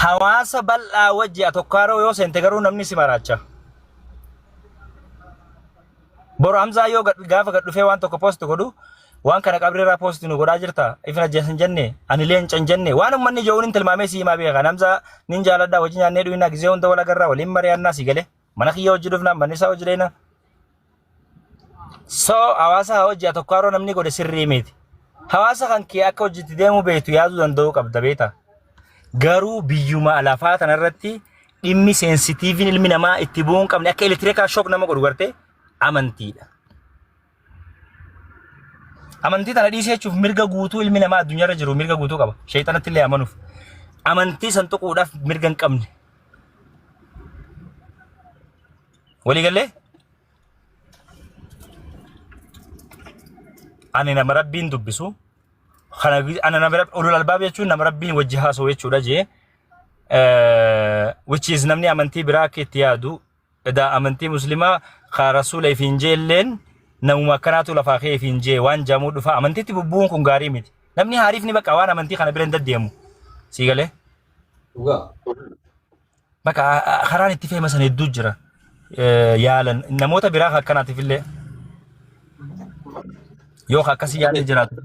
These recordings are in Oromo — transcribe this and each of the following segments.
Hawaasa bal'aa wajji atokkaaroo yoo seente garuu namni si maraacha. Boru Hamzaa yoo gaafa gad dhufee waan tokko post godhu waan kana qabrii irraa post nu godhaa jirta ifin ajjeesan jenne ani leenca hin jenne waan ummanni jo'uun hin tilmaamee si himaa beeka. Hamzaa nin jaaladha wajji nyaannee dhuynaa gizee hunda wal agarraa waliin mari'annaa si galee mana kiyya wajji dhufnaa manni isaa wajji deena. So hawaasa hojii atokkaaroo namni godhe sirrii miti. Hawaasa kan kee akka hojiitti deemuu beektu yaaduu danda'uu qabda beekta. Garuu biyyuma lafaa tanarratti dhimmi seensitiiviin ilmi namaa itti bu'uu hin qabne akka elektirikaa shook nama godhu gartee amantiidha. Amantii tana dhiisee jechuuf mirga guutuu ilmi namaa addunyaarra jiru mirga guutuu qaba. Sheexanatti illee amanuuf. Amantii san tuquudhaaf mirga hin qabne. Walii gallee? Ani nama rabbiin dubbisu kana ana nama ulul albaab jechuun nama rabbiin wajji haasa'u jechuudha jee which is namni amantii biraa akka itti yaadu edaa amantii muslimaa ka rasuula ifiin jeelleen namuma akkanaatu lafaa kee ifiin jee waan jaamuu dhufa amantiitti bubbuun kun gaarii miti namni haariifni bakka waan amantii kana bira hin deddeemu sii galee Dhugaa. Bakka karaan itti feema san hedduu jira. Yaalan namoota biraa akkanaatiif illee yoo akkasii yaadni jiraatu.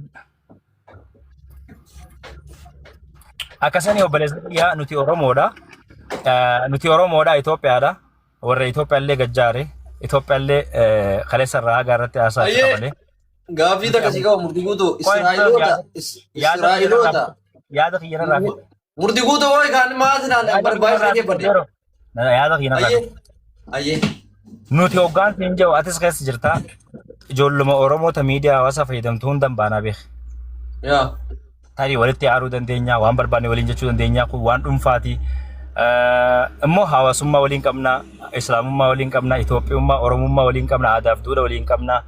Akkasanii obboleessa kiyyaa nuti Oromoodha. Nuti Oromoodha Itoophiyaadha. Warra Itoophiyaa illee gajjaare. Itoophiyaa illee kaleessa irraa haga irratti haasaa Ayyee. qabale. Gaaffii takka si qaba murtii guutuu. Qoy, Israa'eloota. yaada kiyya irraa Israa'eloota. yaada kiyya irraa fide. Murtii guutuu wayi kan maasinaan Yaada kiyya barbaachisa irraa dhaggeeffadhe. fide. Yaada kiyya irraa Ayyee. fide. Ayyee. Nuti hoggaan siin jiru atis keessa jirta. Ijoolluma Oromoota miidiyaa hawaasaa fayyadamtu hundan baanaa beek. Yaa. Tarii walitti aaruu dandeenya, waan barbaanne waliin jechuu dandeenya, kun waan dhuunfaati. Immoo hawaasummaa waliin qabna, Islaamummaa waliin qabna, Itoophiyummaa, Oromummaa waliin qabna, aadaaf duudha waliin qabna.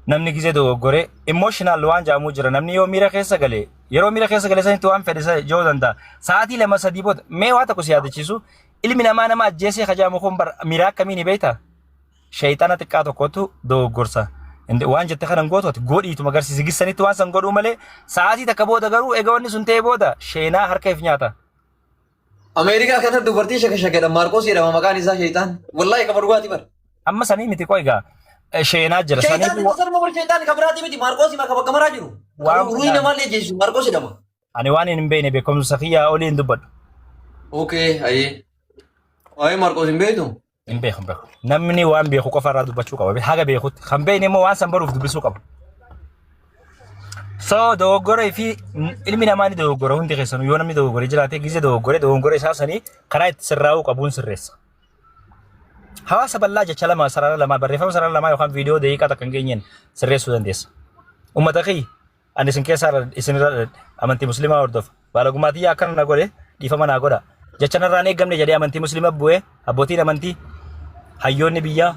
Namni gizee dogoggore emotional waan jedhamu jira. Namni yoo miira keessa gale yeroo miira keessa gale sanitti waan fedhe isa jechuu danda'a. Sa'aatii lama sadii booda mee waa tokko si yaadachiisu ilmi namaa nama ajjeesee kajaa'amu kun bar miira akkamii ni beektaa? Shayxana xiqqaa tokkotu dogoggorsa. Inni waan jette kana hin gootu ati godhiituma agarsiisi gissanitti waan san godhuu malee sa'aatii takka booda garuu egaa wanni sun ta'e booda sheenaa harka if nyaata. Ameerikaa kana dubartii shaka shakedha Maarqoos jedhama maqaan isaa sheexaan. Wallaahi qaba dhugaatii bara. Amma sanii miti qoy egaa sheenaa jira. Sheexaan Saniifuu inni sanuma bara sheexaan kan biraatii miti Maarqoos hima kan bakka maraa jiru. waan Ruuhii namaallee jeessu Maarqoos jedhama. ani waan hin beekne beekumsa kiyyaa olii hin dubbadhu. Okay ayyee. Waa'ee Maarqoos hin beektu? Hin beeku hin beeku. Namni waan beeku qofa irraa dubbachuu qaba. Haga beekutti. Kan beekne immoo waan san baruuf dubbisuu qaba. So dogoggora fi ilmi namaa ni dogoggora hundi keessanuu yoo namni dogoggore jiraate gizee dogoggore dogoggora isaa sanii karaa itti sirraa'uu qabuun sirreessa. Hawaasa bal'aa jecha lama sarara lama barreeffama sarara lamaa yookaan viidiyoo daqiiqaa takka hin geenyeen sirreessuu dandeessa. Uummata kiyya Ani isin keessaa isinirra dhaladhe. Amantii musliimaa hordofa. Baalagummaa tiyya akkana na godhe dhiifama naa godha. Jecha narraa hin eeggamne jedhee amantii musliima bu'ee abbootiin amantii hayyoonni biyyaa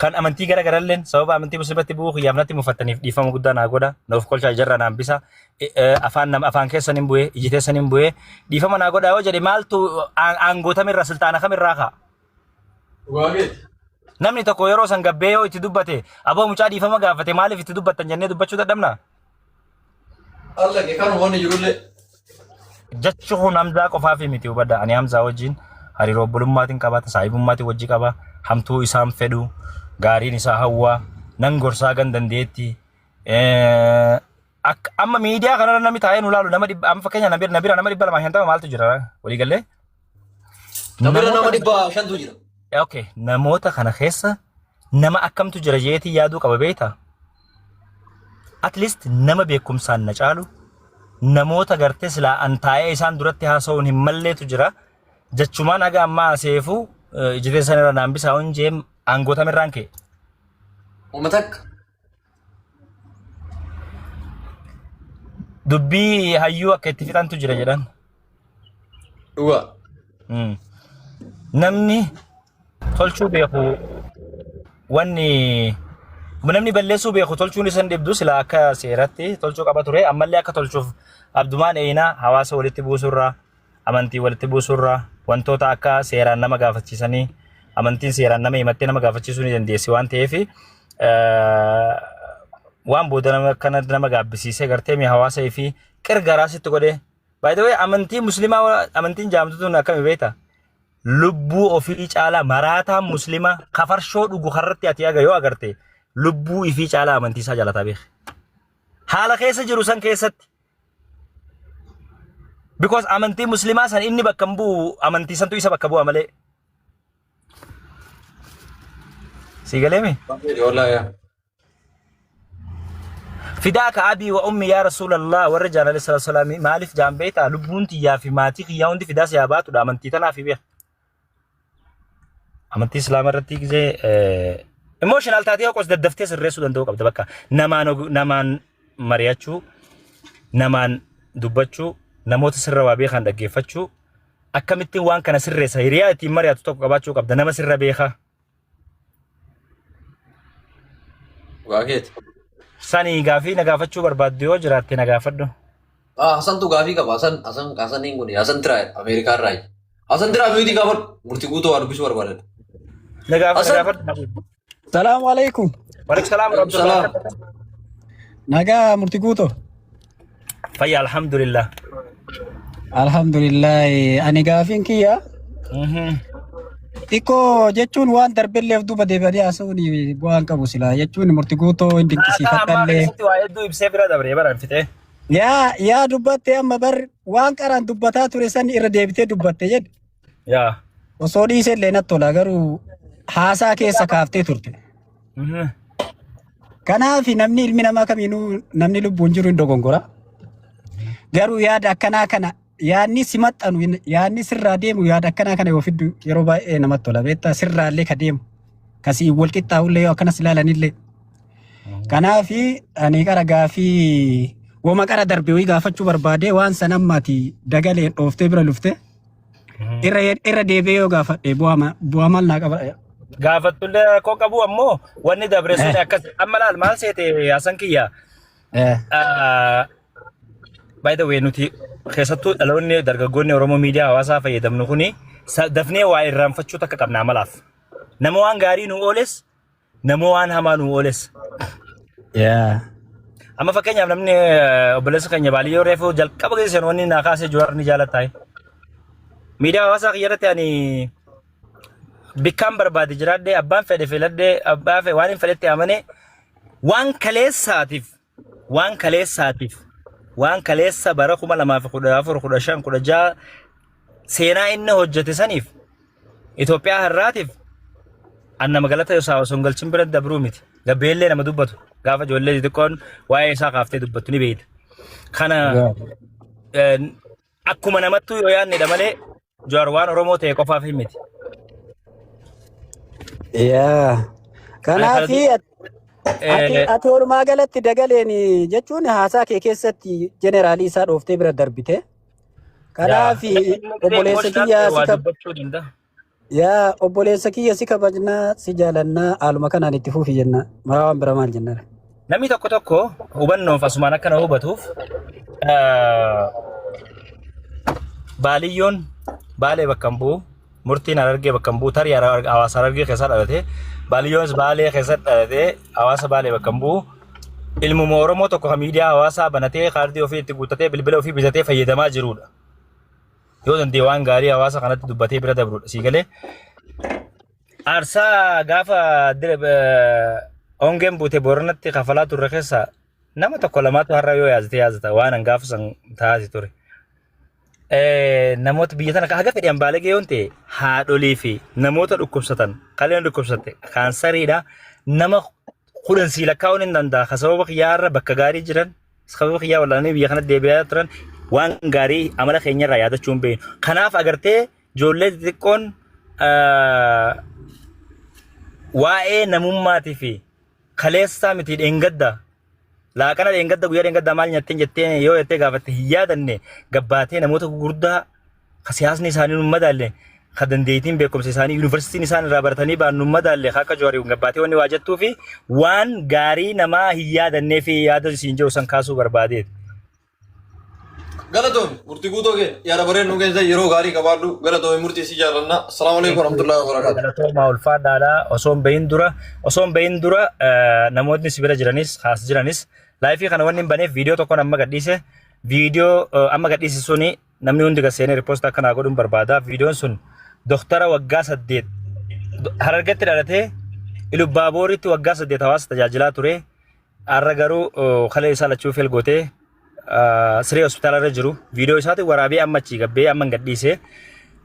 kan amantii gara garalleen sababa amantii musliimatti bu'uu kiyyaaf natti mufattaniif dhiifama guddaa naa godha. Na of kolchaa ijarraa naan bisa. Afaan nama afaan keessan hin bu'ee iji teessan hin bu'ee dhiifama naa godha yoo jedhe maaltu aangoo tamirraa silxaana kamirraa ka'a. Dhugaa keeti. Namni tokko yeroo san gabbee yoo itti dubbate aboo mucaa dhiifama gaafate maaliif itti dubbattan jennee dubbachuu dadhabna? Allaqe kanuma wanni jirullee. Jechi kun Hamzaa qofaaf miti hubadha. Ani Hamzaa wajjin hariiroo obbolummaatiin qaba, saahibummaatiin wajji qaba, hamtuu isaan fedhu, gaariin isaa hawwaa, nan gorsaa gan dandeetti. Akka amma miidiyaa kanarra namni taa'ee nu laalu nama dhibba amma fakkeenya na bira nama 250 maaltu jira walii galee? Na bira nama 500tu jira. Okay, namoota kana keessa nama akkamtu jira jeetii yaaduu qaba beektaa? At least nama beekumsaan na caalu namoota gartee silaa an taa'ee isaan duratti haasa'uun hin malleetu jira. Jechumaan haga ammaa aseefu ija teessan irra naan bisaa hunjee aangoota mirraan ka'e. Uummata akka. Dubbii hayyuu akka itti fixantu jira jedhan. Dhugaa. Namni tolchuu beeku wanni namni balleessuu beeku tolchuun isa hin dhibdu sila akka seeratti tolchuu qaba ture ammallee akka tolchuuf abdumaan eeyinaa hawaasa walitti buusurraa amantii walitti buusurraa wantoota akka seeraan nama gaafachiisanii amantiin seeraan nama himattee nama gaafachiisuu ni dandeessi waan ta'eef waan booda nama akkana nama gaabbisiisee gartee mi hawaasa fi qir garaa sitti godhee By the way, amantii muslimaa amantiin jaamtu tun akkami beekta? Lubbuu ofii caalaa maraataan muslimaa kafarshoo dhugu karratti ati aga yoo agarte lubbuu ifii caalaa amantii isaa jaalataa beeki. Haala keessa jiru san keessatti. Because amantii muslimaa san inni bakka hin bu'u amantii santu isa bakka bu'a malee. Sii galeemi? Wallahi yaa. Fidaaka abii wa ummi yaa rasuulallah warra jaan alayhi salaatu wasalaam maaliif jaan beektaa lubbuun tiyyaa fi maatii kiyyaa hundi fidaa si haa baatudha amantii tanaaf beeka. Amantii islaama irratti gisee emotional taatee hoqos daddaftee sirreessuu danda'uu qabda bakka namaan namaan mari'achuu namaan dubbachuu namoota sirra waa beekan dhaggeeffachuu akkamittiin waan kana sirreessa hiriyaa ittiin mari'atu tokko qabaachuu qabda nama sirra beekaa. Dhugaa keeti. Sani gaafii na gaafachuu barbaaddu yoo jiraatte na gaafadhu. Ah, Hasantu gaafii qaba. Hasan, Hasan, Hasaniin kun Hasan Tiraa Ameerikaa irraa. Hasan Tiraa miyuutii gaafadhu. Murtii guutuu waa dubbisuu barbaadan. Na gaafadhu. Hasan. Gaafadhu. Salaamu alaikum. Waalaikum salaam warahmatullahi Salaam. Nagaa murtii guuto. Fayya alhamdulillah. Alhamdulillah. Ani gaafiin kiyya xiqqoo jechuun waan darbelleef duuba deebi'anii haasa'uun bu'aan qabu silaa jechuun murtii guutoo hin Haasaa ammaa dinqisiifadhallee. keessatti waa hedduu ibsee bira dabree bara fixee. Yaa yaa dubbatte amma bar waan qaraan dubbataa ture san irra deebitee dubbatte jedhe. Yaa. Osoo dhiisee illee natti tola garuu haasaa keessa kaaftee turte. Kanaaf namni ilmi namaa kamiinuu namni lubbuun jiru hin dogongora. Garuu yaada akkanaa kana yaadni si maxxanu yaadni sirraa deemu yaada akkanaa kana yoo fiddu yeroo baay'ee namatti tola. Beektaa sirraallee ka deemu kasii wal qixxaa'ullee yoo akkanas ilaalanillee. Kanaaf ani qara gaafii woma qara darbe wayii gaafachuu barbaade waan san ammaati dagaleen dhooftee bira lufte. Irra irra deebi'ee yoo gaafadhe bu'aa ma- bu'aa maal naa qaba? Gaafattullee rakkoo qabu ammoo wanni dabre sun akkas amma laal maal seete Hasan kiyya. By the way nuti keessattuu dhaloonni dargaggoonni Oromoo miidiyaa hawaasaa fayyadamnu kuni dafnee waa irraanfachuu takka qabna amalaaf. Nama waan gaarii nu ooles Nama waan hamaa nu ooles. Yaa. Amma fakkeenyaaf namni obboleessa keenya baaliyyoo reefu jalqaba keessa wanni naa kaasee Jawaar ni jaalataa. Miidiyaa hawaasaa kiyya irratti ani bikkaan barbaade jiraadhee abbaan fedhe filadhee abbaa fedhe waan hin fedhetti amane waan kaleessaatiif waan kaleessaatiif waan kaleessa bara 2014 15 16 seenaa inni hojjete saniif Itoophiyaa har'aatiif an nama galata isaa osoo hin galchin bira dabruu miti. Gabbeellee nama dubbatu gaafa ijoollee xixiqqoon waa'ee isaa kaaftee dubbattu ni beekta. Kana akkuma namattuu yoo yaadnedha malee Jawaar waan Oromoo ta'e qofaaf hin miti. Yaa. Kanaaf ati ati walumaa galatti dagaleen jechuun haasaa kee keessatti jeneraalii isaa dhooftee bira darbite. Kanaaf obboleessa kiyya si waa kab dubbachuu danda'a. yaa obboleessa kiyya si kabajnaa si jaalannaa haaluma kanaan itti fufi jenna. Maraa waan bira maal jennaan. Namni tokko tokko hubannoof asumaan akka na hubatuuf baaliyyoon baalee bakka hin bu'u murtiin harargee bakka hin bu'u tarii hawaasa harargee keessa dhalate baaliyyoonis baalee keessa dhalate hawaasa baalee bakka hin bu'u ilmuma Oromoo tokko kan miidiyaa hawaasaa banatee kaardii ofii itti guuttatee bilbila ofii bitatee fayyadamaa jirudha. Yoo danda'e waan gaarii hawaasa kanatti dubbatee bira dabrudha. Sii galee aarsaa gaafa hongeen buute Booranatti kafalaa turre keessaa nama tokko lamaatu har'a yoo yaadate yaadata waan an gaafa san taate ture. Namoota biyya tana haga fedhan baalagee yoon ta'e haadholii fi namoota dhukkubsatan kaleen dhukkubsatte kaansariidha nama 10 sii lakkaa'uun hin danda'a. Ka sababa kiyyaa irra bakka gaarii jiran, sababa kiyyaa wal'aananii biyya kanatti deebi'aa turan waan gaarii amala keenya irraa yaadachuu hin beeknu. Kanaaf agartee ijoollee xixiqqoon waa'ee namummaatii fi kaleessaa miti dheengadda laaqana dheengadda guyyaa dheengaddaa maal nyatteen jettee yoo jettee gaafatte hin yaadanne gabbaatee namoota gurguddaa ka siyaasni isaanii nun madaalle ka dandeettiin beekumsa isaanii yuunivarsiitiin isaan irraa baratanii ba'an nun madaalle ka akka Jawaar gabbaatee wanni waa jettuu fi waan gaarii namaa hin yaadannee fi yaada isiin jiru san kaasuu barbaadeeti. Galatoomi murtii guutoo kee yaada bareedu nu keessa yeroo gaarii qabaadhu galatoomi murtii si jaallanna. Assalaamu alaikum warahmatullahi wabarakatuh. Galatoomaa ulfaadhaadha. Osoo hin bahin dura osoo hin bahin dura namootni si bira jiranis haas jiranis laayifii kana wanni hin baneef viidiyoo tokkoon amma gadhiise. Viidiyoo amma gadhiise suni namni hundi gad seenee repost akka naa godhuun barbaada. Viidiyoon sun doktara waggaa 8 Harargetti dhalatee Ilubbaabooritti waggaa 8 hawaasa tajaajilaa ture. Har'a garuu kalee isaa lachuu fail gootee siree hospitaala irra jiru. Viidiyoo isaatiin waraabee amma achii gabbee amma hin gadhiise.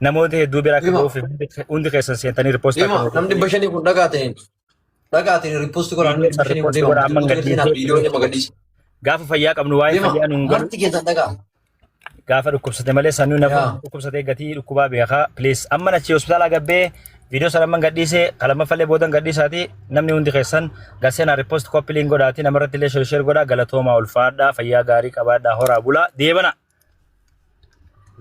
Namoota hedduu bira akka Hima. ga'uuf hundi keessan seentanii repost akka Deema nuu namni 500 kun dhagaateen dhagaateen repost godhaa namni Viidiyoo san 500 kun repost deema godhaa amma hin murtii guutuu seenaa gadhiise. viidiyoo nama gadhiisa. Gaafa fayyaa qabnu waa'ee Deema fayyaa nuun galu. marti keessan dhagaa. Gaafa dhukkubsate malee sanuu nafa Yaa. dhukkubsatee gatii dhukkubaa beekaa. Please amma achi hospitaalaa gabbee viidiyoo sana amman gadhiise kalammaffallee boodan gadhiisaati namni hundi keessan gaseenaa repost copy link godhaati namarratti illee share share godhaa galatoomaa ulfaadhaa fayyaa gaarii qabaadhaa horaa bulaa deebana.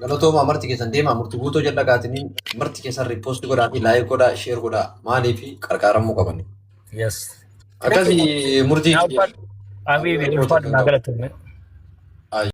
Galatoomaa marti keessan deemaa murtii guutuu jedha dhagaatanii marti keessan repost godhaa fi like godhaa share godhaa maaliif qarqaaramuu qabani. Yes. Akkasii murtii. Habibi ulfaadhu naa galatoome.